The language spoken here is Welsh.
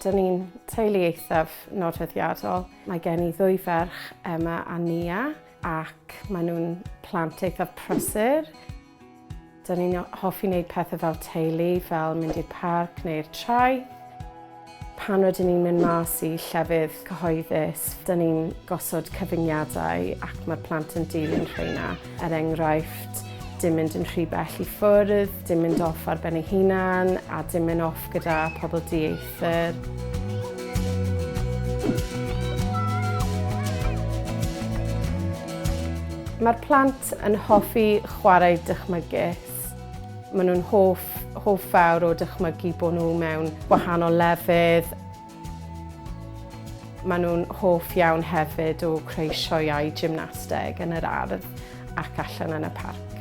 Dyn ni'n teulu eithaf nodweddiadol. Mae gen i ddwy ferch, Emma a Nia, ac maen nhw'n plant eithaf prysur. Dyn ni'n hoffi wneud pethau fel teulu, fel mynd i'r parc neu'r traeth. Pan rydyn ni'n mynd mas i llefydd cyhoeddus, dyn ni'n gosod cyfyngiadau ac mae'r plant yn dilyn rheina. Er enghraifft, dim mynd yn rhy bell i ffwrdd, dim mynd off ar ben ei hunan a dim mynd off gyda pobl dieithr. Mae'r plant yn hoffi chwarae dychmygus. Maen nhw'n hoff, hoff fawr o dychmygu bod nhw mewn gwahanol lefydd. Maen nhw'n hoff iawn hefyd o creu sioeau gymnasteg yn yr ardd ac allan yn y parc.